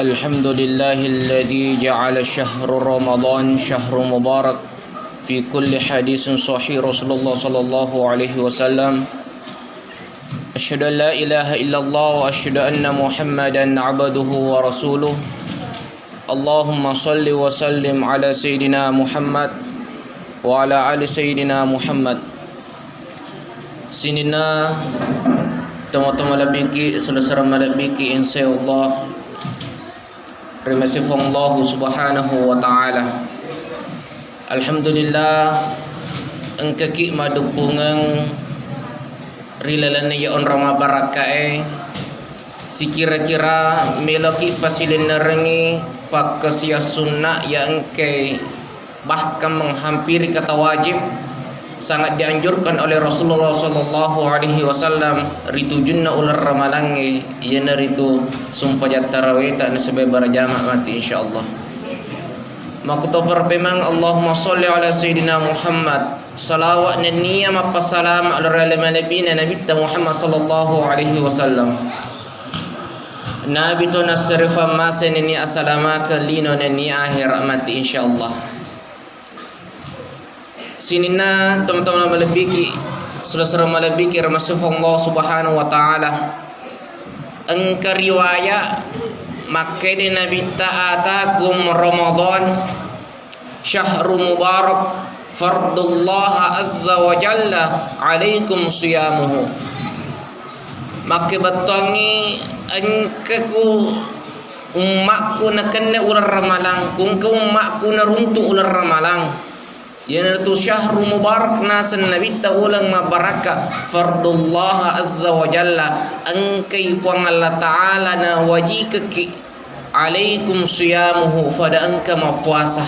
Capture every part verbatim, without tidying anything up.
الحمد لله الذي جعل شهر رمضان شهر مبارك في كل حديث صحيح رسول الله صلى الله عليه وسلم. أشهد أن لا إله إلا الله وأشهد أن محمدا عبده ورسوله. اللهم صل وسلم على سيدنا محمد وعلى آل سيدنا محمد. Sininna tomatoa malebbiki, sudara malebbiki, insya Allah ri masifong Allah Subhanahu wa Ta'ala. Alhamdulillah, engkaki madduppungeng ri lalenna iya onrong mabarakkae. Sikira-kira meloki pasilennerengi pakkasias sunna iya engkai, bahkan menghampiri kata wajib, sangat dianjurkan oleh Rasulullah sallallahu alaihi wasallam ri tujunna uleng ramalangnge, iyanaritu sumpajang taraweta nasaba berjamaah matti, insyaallah. Makkutopa pemeng, Allahumma sholli ala sayyidina Muhammad. Salawat nennia mappasalama ri ale malebbina Nabitta Muhammad sallallahu alaihi wasallam. Nabi to nassere fammase nennia asalamakeng lino nennia ahera matti, insyaallah. Sininna tomatoa malebbiki, sudara malebbiki ri masifong Allah Subhanahu wa Ta'ala. Engka riwaya makkeda Nabitta, "Atakum Ramadan syahru mubarak, fardullah azza wa jalla alaikum siyamuhu." Makkebettuangngi engkaku ummakku nakenna uleng ramalang, ku engka ummakku naruntu uleng ramalang. Iyanaritu syahru mubarak, naseng Nabitta uleng mabbarakka, fardullah azza wa jalla, engkai Puang Allah Ta'ala nawajikekki, alaikum siyamuhu, fada engka mappuasa.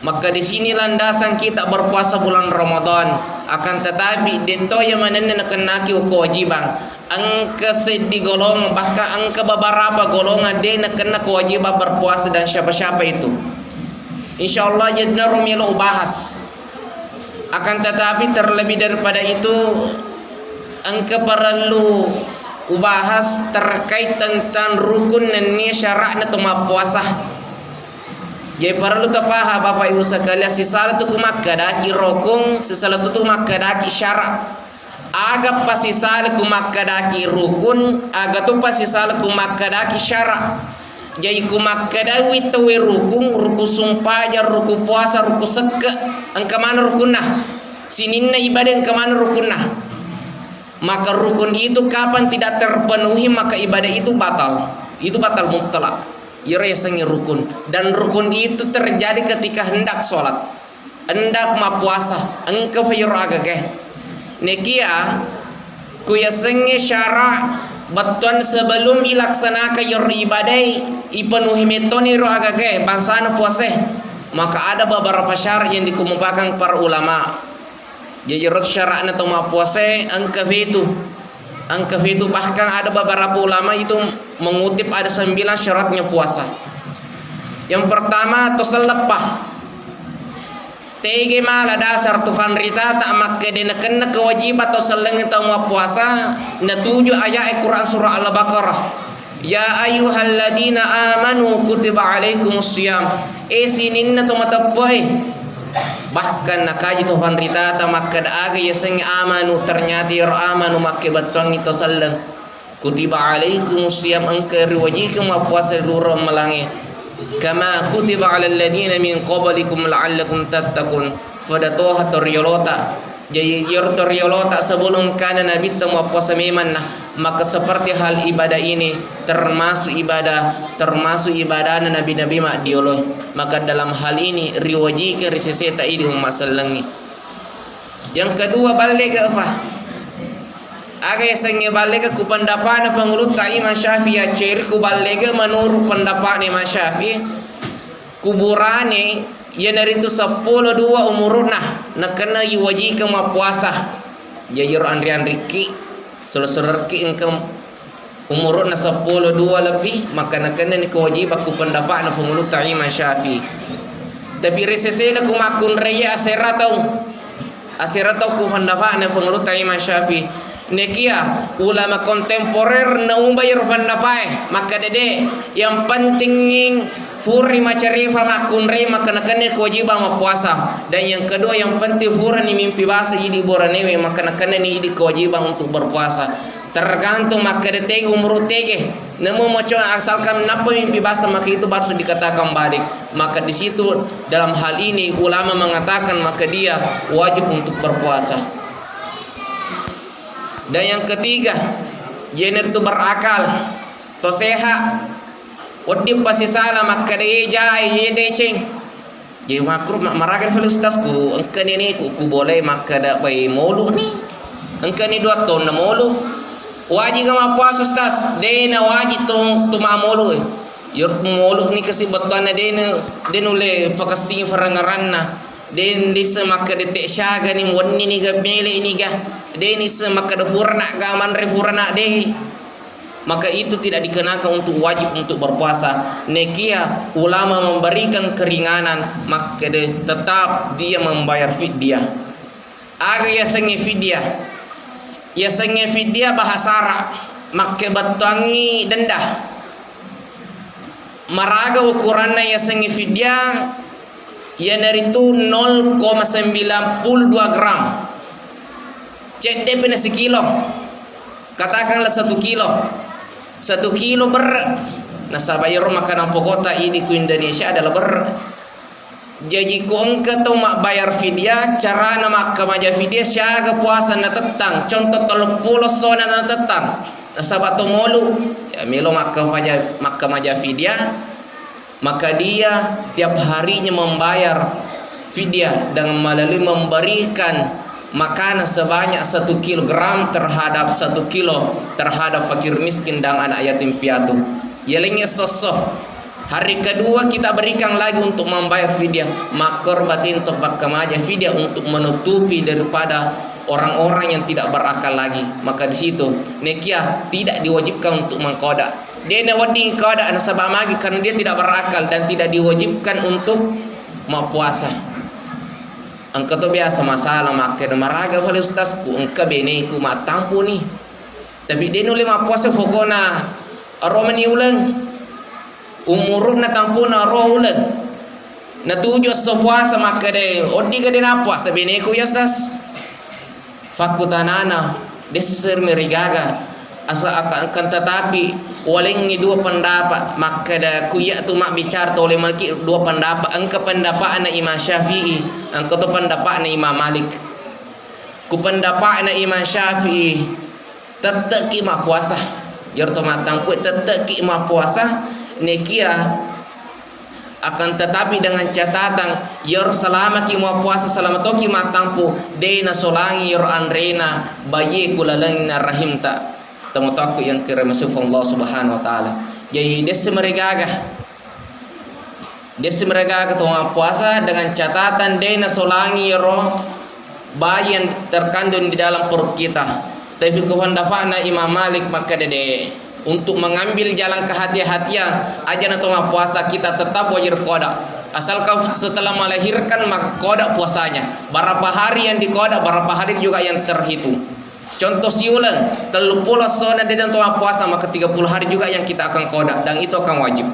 Maka di sini landasan kita berpuasa bulan Ramadan, akan tetapi detto ya manenna nakennaki kewajiban. Engka seddi golongan, bahkan engka beberapa golongan de nakenna kewajiban berpuasa dan siapa-siapa itu. Insyaallah, jennaro melo ubahas. Akan tetapi terlebih daripada itu, engka parellu ubahas terkait tentang rukun nennia syaratna to mappuasa. Jadi parellu tapaha, Bapak Ibu sekalian, sisala tu ku makkedaki rukun, sisala tu tu makkedaki syarat. Aga pasisala ku makkedaki rukun, aga tu pasisala ku makkedaki syara. Jaji ku makkedai tauwe rukun, rukun sumpajang, rukun puasa, rukun sekke, engka maneng rukunna. Sininna ibadah engka maneng rukunna. Maka rukun itu kapan tidak terpenuhi, maka ibadah itu batal. Itu batal mutlak. Iyaro yasengnge rukun. Dan rukun itu terjadi ketika hendak sholat. Endak mappuasa, engka fa iyaro agagae. Nekia ku yasengnge syara bettuan sebelum ilaksanakan iyaro ibadae, ipenuhi mettoni ro agagae bangsana puasae. Maka ada beberapa syarat yang dikemukakan para ulama. Jadi ro syara'na to mappuasae engka fitu. Engka fitu, bahkan ada beberapa ulama itu mengutip ada sembilan syaratnya puasa. Yang pertama, to selleppa. Tege mala dasar tu fanritata makkeda nakenna kewajiban to sellengnge tau mappuasa, natuju ayat Quran surah Al-Baqarah. Ya ayyuhalladzina amanu kutiba alaikumus siyam. Eh sininna to mateppe'e. Bahkan nakaji to fanritata makkeda aga yasengnge amanu, ternyata iyaro amanu makkebettuangngi to selleng. Kutiba alaikumus siyam, engka riwajikeng mappuasa ri uleng malangnge. Kama kutiba alal ladzina min qablikum la'allakum tattaqun. Fada toha to riolota. Jaji iyaro to riolota sebelum kana nabitta mappuasa memanna, maka seperti hal ibadah ini termasuk ibadah, termasuk ibadahna nabi-nabi maddiolo. Maka dalam hal ini riwajikeng ri seseta idi umma sellengngi. Yang kedua, ballega fa. Aga yasengnge ballega ku pendapatna pangulutta Imam Syafi'i, acceri ku ballega menurut pendapatna Imam Syafi'i. Kuburane iyanaritu seppulo dua umuru'na nakenna iwajikeng mappuasa. Jaji ro anri-anrikki, sero-serorki engka umuru'na seppulo dua lebbi, maka nakennani kewajiban ku pendapatna pangulutta Imam Syafi'i. Tapi ri sesena ku makkunraie asera tau, asera tau ku pendapatna pangulutta Imam Syafi'i. Nekia ulama kontemporer naumbai ro fannapae, makkeda de, yang pentingnging furi macarefa makkunrai, maka nakenna kewajibang mappuasa. Dan yang kedua, yang penting furani mimpi basa idi boranewe, maka nakennani idi kewajibang untuk berpuasa. Tergantung makkeda tege umuru tege. Namo moco asalkan nappa mimpi basa, maka itu baru dikatakan balik. Maka di situ dalam hal ini ulama mengatakan maka dia wajib untuk berpuasa. Dan yang ketiga, yenaritu berakal, to sehat. Wedding pasisala makkeda, "Ye jae, ye deceng." Jadi makruh ma-, maraga fale, "Ustaz, ku engka neneku, ku boleh makkeda bai molu ni. Engka ni dua taunna molu. Wajib ga mappuasa, Ustaz?" Dena wajib tu, tu mamolu. Yor molu ni kasi bettuanna dena, denulle pakessing farangaranna. Den disseng makkeda te siaga ni, wenni ni ga, mele ni ga. Den disseng makkeda furana ga, manre furana de. Maka itu tidak dikenakan untuk wajib untuk berpuasa. Nekia ulama memberikan keringanan, makkeda tetap dia membayar fidyah. Aga yasengnge fidyah? Yasengnge fidyah bahasa Arab, makkebettuangngi denda. Maraga ukuranna yasengnge fidyah, iyanaritu nol koma sembilan puluh dua gram. Cedde'pi na sikilo. Katakanlah satu kilo. Satu kilo berre. Nasaba iyaro makanan pokokta idi ku Indonesia adalah berre. Jaji, ko engka tau mabbayar fidyah, carana makkamaja fidyah, siaga puasa natettang. Contoh, telluppulo essona natettang. Nasaba to molu, ya, melo makkafaja-, makkamaja fidyah. Maka dia tiap harinya membayar fidyah dengan melalui memberikan makanan sebanyak satu kilogram terhadap satu kilo terhadap fakir miskin dan anak yatim piatu. Yalengnge esso-esso. Hari kedua kita berikan lagi untuk membayar fidyah. Makkorbatin to pakkamaja fidyah untuk menutupi daripada orang-orang yang tidak berakal lagi. Maka di situ, nekia tidak diwajibkan untuk mengkoda. De nawedding koda nasaba magi, karena dia tidak berakal dan tidak diwajibkan untuk mappuasa. Engka to biasa masalah makkeda, "Maraga fale Ustaz, ku engka beneku mattampu ni." Tapi de nulle mappuasa, pokona aro mani uleng. Umuruna tampuna aro uleng. Natuju esso puasa makkeda, "Oddi ga de nappuasa beneku ya, Ustaz?" Fakkutanana, dessemi rigaga. Asa-, aka-, akan tetapi, walengngi dua pendapat. Makkeda, ku iya tu mabbicara tole maki dua pendapat. Engka pendapatna Imam Syafi'i, engka to pendapatna Imam Malik. Ku pendapatna Imam Syafi'i, tette'ki mappuasa. Iyaro to mattampu, tette'ki mappuasa. Nekia Akan tetapi, dengan catatan, iyaro selamaki mappuasa, selama toki mattampu, de nasolangi iyaro anrena baie ku lalenna rahimta. Tomatoakku yang kira masuk Allah Subhanahu wa Ta'ala. Jadi, desse meregaga. Desse meregaga to mappuasa dengan catatan de nasolangi iyaro bayi yang terkandung di dalam perut kita. Tapi ku pendapatna Imam Malik makkeda de, untuk mengambil jalan kehati-hatian, aja na to mappuasa kita tetap wajib koda. Asalkan setelah melahirkan maka koda puasanya. Berapa hari yang dikoda, berapa hari juga yang terhitung. Contoh siuleng, telluppulo essona de to mappuasa, maka tiga puluh hari juga yang kita akan koda dan itu akan wajib.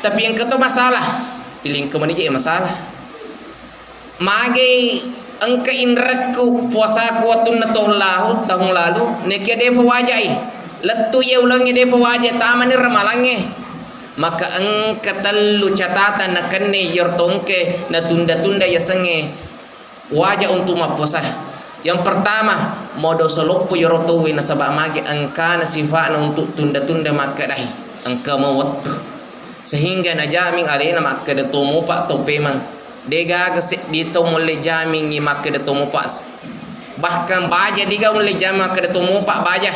Tapi engka to masalah, pilih engka manija masalah. Mage engka inrekku puasaku wettunna taung lahu, tahun lalu, nekia depa wajai. Lettu iye ulengnge depa wajai, tamani ramalangnge. Maka engka tellu catatan nakenni iyaro tongke natunda-tunda yasengnge waja untuk mappuasa. Yang pertama, modoso loppo iyaro tauwe nasaba mage engkana sifa'na untuk tunda-tunda makkedae. Engka mawettu. Sehingga najaming alena makkeda to mupa to pemeng. Degaga seddi tau mulle jamingngi makkeda to mupa. Bahkan baja diga mulle jaming makkeda to mupa baja.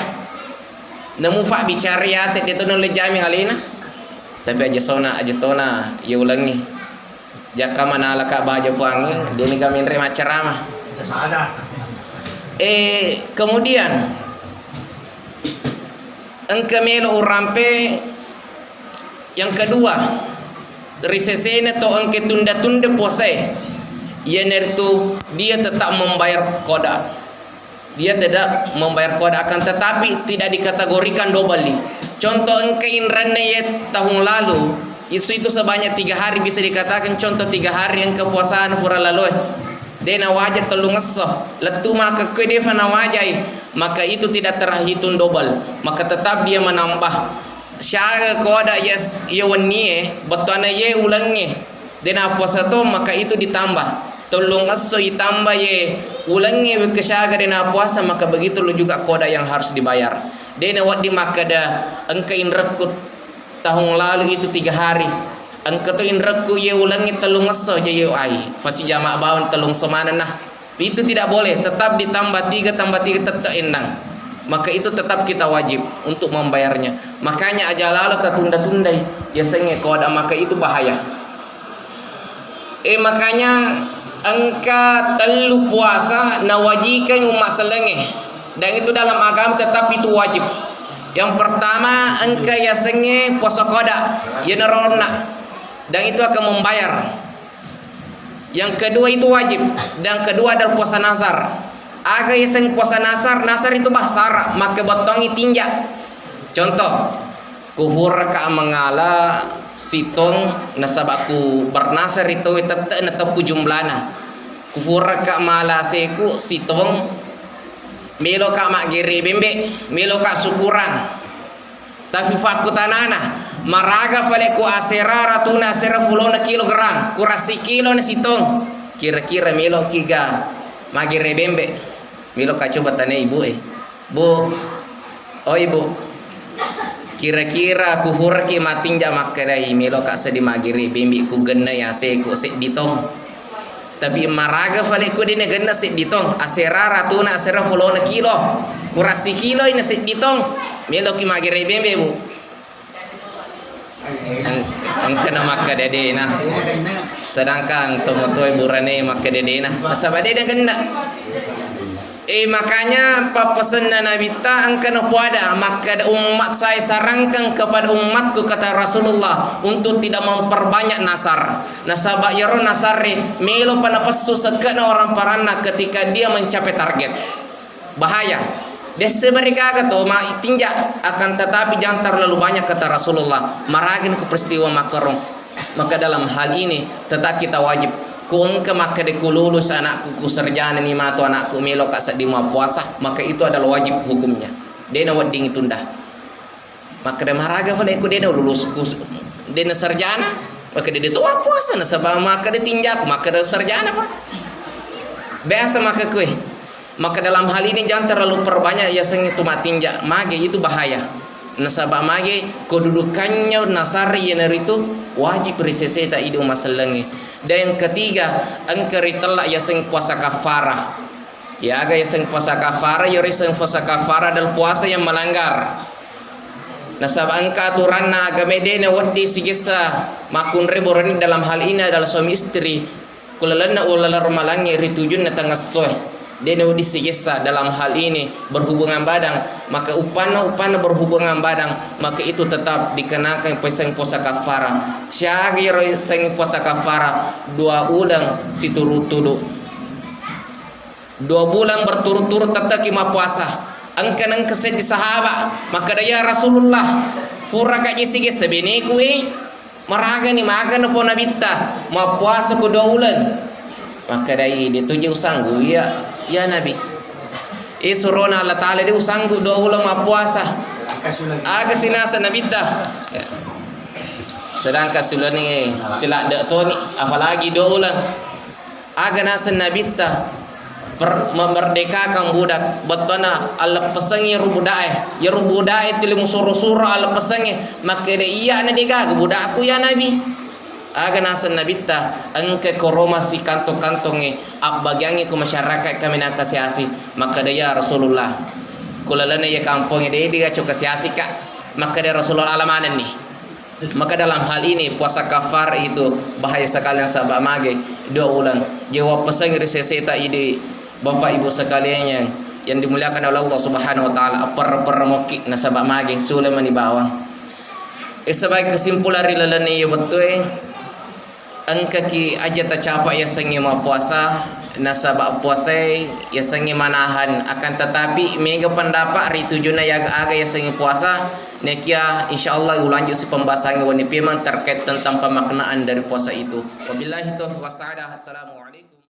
Namufa bicara yase de to nulle jaming alena. Tapi aja sona, aja tona, ya ulengngi. Jakka manalaka baja puangnge, deni ga menre maccarama. Eh, kemudian, engka melo urampe yang kedua, ri sesena to engke tunda-tunda puasae, iyanaritu dia tetap membayar koda. Dia tidak membayar qada, akan tetapi tidak dikategorikan dobel. Contoh, engka inrenna ye tahun lalu, itu, itu sebanyak tiga hari, bisa dikatakan contoh tiga hari engka puasana fura laloe. De nawaja tellung esso, lettu makkekkoe defa nawajai, maka itu tidak terhitung dobel, maka tetap dia menambah. Siaga qada yes, ye wennie, bettuanna ye ulengnge, de napuasa to, maka itu ditambah. Tellung esso itambah ye ulengnge, wekka siaga de napuasa, maka begitu lo juga qada yang harus dibayar. De nawedding makkeda, engka inrekku tahun lalu itu tiga hari. Engka to inrekku ye ulengnge tellung esso, je ye ai, fasijama bawang tellung esso manenna. Itu tidak boleh, tetap ditambah tiga tambah tiga, tetap ennang. Maka itu tetap kita wajib untuk membayarnya. Makanya aja lalo tatunda-tundai, yasengnge qada, maka itu bahaya. Eh, makanya engka tellu puasa nawajikeng umma sellengnge. Dan itu dalam agama tetap itu wajib. Yang pertama, engka yasengnge puasa qada, yenaro onna. Dan itu akan membayar. Yang kedua itu wajib. Dan kedua adalah puasa nazar. Aga yaseng puasa nazar? Nazar itu bahasa Arab, makkebettuangngi tinja. Contoh, kufuraka mangala sitong, nasaba ku bernazar itu tette nateppu jumlana. Kufuraka mala aseku sitong, meloka maggere bembe, meloka syukurang. Tapi fakkutanana, maraga fale ku asera ratuna asera fulona kilogram, kurang sikilo na sitong, kira-kira meloki ga maggere bembe? Meloka coba tanya ibu e. Bu, oi Bu, kira-kira kufuraki matinja makkedai meloka seddi maggere bembe ku genna yaseku seddi tong. Tapi maraga fale ku de nagenna seddi tong, asera ratuna asera fulona kilo, kurang sikiloi na seddi tong, meloki maggere bembe Bu. Eng-, engka na makkeda dena. Sedangkan tomatoe burane makkeda dena. Nasaba de nagenna. Eh, makanya pappasenna Nabitta engka napuada, makkeda, "Ummat saya sarankan kepada ummatku," kata Rasulullah, "untuk tidak memperbanyak nasar." Nasaba iyaro nasarre melopa napessu sekke'na orang paranna ketika dia mencapai target. Bahaya. Desse barigaga to ma tinja, akan tetapi jangan terlalu banyak, kata Rasulullah. Maragin ku peristiwa makarung. Maka dalam hal ini tetap kita wajib. Ku engka makkeda ku lulus anakku, ku sarjana ni matu anakku, meloka seddi mappuasa, maka itu adalah wajib hukumnya. De nawedding tunda. Makkeda maraga fale ku de na lulus ku de na sarjana. Makkeda de to mappuasa nasaba makkeda tinjaku, makkeda sarjana pa. Biasa makkeda kue. Maka dalam hal ini jangan terlalu perbanyak yasengnge tu matinja. Mage itu bahaya. Nasaba mage kedudukannya nasar iyanaritu wajib ri seseta idi umma sellengnge. Dan yang ketiga, engka ritella yaseng puasa kafara. Yaga yaseng puasa kafara, yori yaseng puasa kafara adalah puasa yang melanggar. Nasaba engka aturanna agama de na wedding sigessa makkunrai borani dalam hal ini adalah suami istri. Ku lalenna ulala rumalangnge ri tujunna tangassoe, de' nawedding sigessa dalam hal ini berhubungan badan, maka uppanna, uppanna berhubungan badan, maka itu tetap dikenakan peseng puasa kafara. Siaga ero seng puasa kafara, dua uleng situru-tudu. Dua bulan berturut-turut tetteki mappuasa. Engka nengka seddi sahaba makkeda, "Ya Rasulullah, puraka je sigessa beneku e." Maragani, magana po Nabitta, mappuasa ko dua uleng. Makkedai, "De' to je usanggu iya, ya Nabi. Eh, surona Allah Ta'ala de' usanggu dua uleng mappuasa." Aga sinasa Nabitta. Sedangkan sulani siladde toni, apalagi dua uleng. Aga naseng Nabitta, per-, memerdekakan budak, bettuanna alleppesengngi iyaro buda'e. Iyaro buda'e tuli musuro-suro alleppesengnge, makkeda, "Iyana degaga budakku, ya Nabi." Aga naseng Nabitta, "Engka koroma sikantong-kantongnge, abbagiangngi ko masyarakat kami nangka siasi." Makkeda, "Ya Rasulullah, ko lalenna iya kampongnge de' diga coka siasi ka." Makkeda Rasulullah, "Ala manenni." Maka dalam hal ini puasa kafar itu bahaya sekali nasaba mage dua uleng. Jawab pesengngi ri seseta idi, Bapak Ibu sekalian yang, yang dimuliakan oleh Allah Subhanahu wa Ta'ala, per-, permokki nasaba mage sule mani bawang. Eh, sebagai kesimpulan ri lalenna iya wettue, engkaki aja tacapa yasengnge mappuasa, Nasaba puasae yasengnge manahan, akan tetapi mega pendapat ri tujunna yaga-aga yasengnge puasa, nekia insyaallah ulanjut si pembahasangnge wenni pemang terkait tentang pemaknaan dari puasa itu. Wabillahi taufiq wassadah. Assalamualaikum.